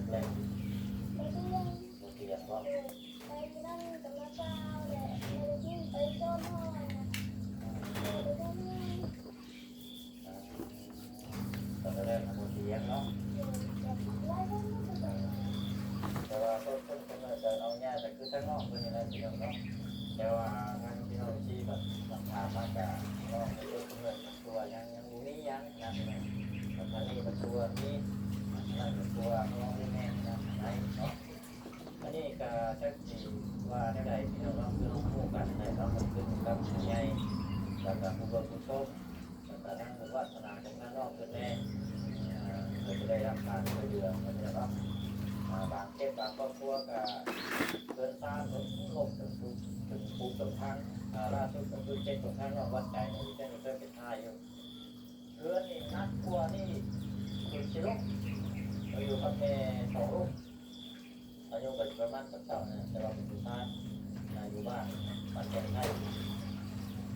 ແລ້ວບໍ່ຕຽງບໍ່? ຕອນແລກໆ ບໍ່ຕຽງເນາະ. ແຕ່ວ່າຕົ້ນ ຕົ້ນກຳເນີດການເອົາຍາກະຄືທາງນ້ອງເພິ່ນນີ້ແຫຼະ ພີ່ນ້ອງເນາະ. ແຕ່ວ່າທາງພີ່ນ້ອງທີ່ແບບ ມາຖາມມາກະ ນ້ອງເພິ່ນຕົ້ນກຳເນີດ ຕົວຍັງ ຍັງບໍ່ມີຫຍັງນະ ແຕ່ທາງນີ້ກໍຕົວມີ ອັນນັ້ນກໍຕົວນ້ອງແມ່ນນະ ໄດ້ເນາະ. ອັນນີ້ກໍຈັກຊິວ່າແນວໃດ ພີ່ນ້ອງເນາະ ຄືເຮົາຮູ້ກັນແຫຼະເນາະ ມັນຂຶ້ນກັບຜູ້ໃຫຍ່ ແລ້ວກໍຜູ້ເບິ່ງຜູ້ຊົມ ແລ້ວກໍທາງບຸນວາສະໜາຂອງທາງນ້ອງເພິ່ນແດ່ ເອີ ເພິ່ນຈະໄດ້ຮັບການຊ່ວຍເຫຼືອ ເພິ່ນເນາະ. ອາ ບາງເຂດບາງຄອບຄົວກໍເຮືອນຊານເພິ່ນລົ້ມຈົນປຸ ຈົນປຸຈົນພັງ. ອາ ລ່າສຸດກໍຄືເຂດຂອງທາງນ້ອງວັດໄຈນີ້ ເພິ່ນກໍເຄີຍໄປຖ່າຍຢູ່ ເຮືອນນີ້ໜັກກວ່ານີ້ ເພິ່ນຊິລົງໄປຢູ່ກັບແມ່ສອງລູກ ອາຍຸກໍປະມານສ່ຳເຈົ້ານີ້ແຫຼະ ແຕ່ວ່າເປັນຜູ້ຊາຍ ອາ ຢູ່ບ້ານ ບ້ານແກ່ນໄທ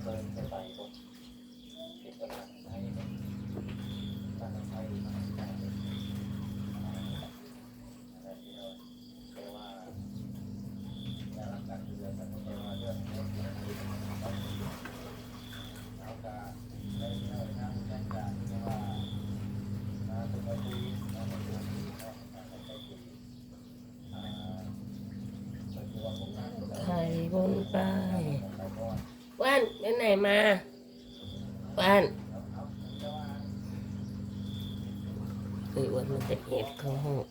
ເຄີຍໄປບໍ່? ເປັນປະມານໄທ ບ້ານໄທ ບ້ານໄທ ແຕ່ວ່າໄດ້ຮັບການຊ່ວຍເຫຼືອກັນ ແຕ່ວ່າເລື່ອງເຮົາກະໄດ້ເອົາທາງແຈ້ງການ ແຕ່ວ່າມາເປັນທີ່ເນາະ ໄທວົນໄປ ອ້ວນ ໄປໄຫນມາ? ອ້ວນ ເອີຍ ອ້ວນ ມັນຈະແອບເຂົ້າຫ້ອງ.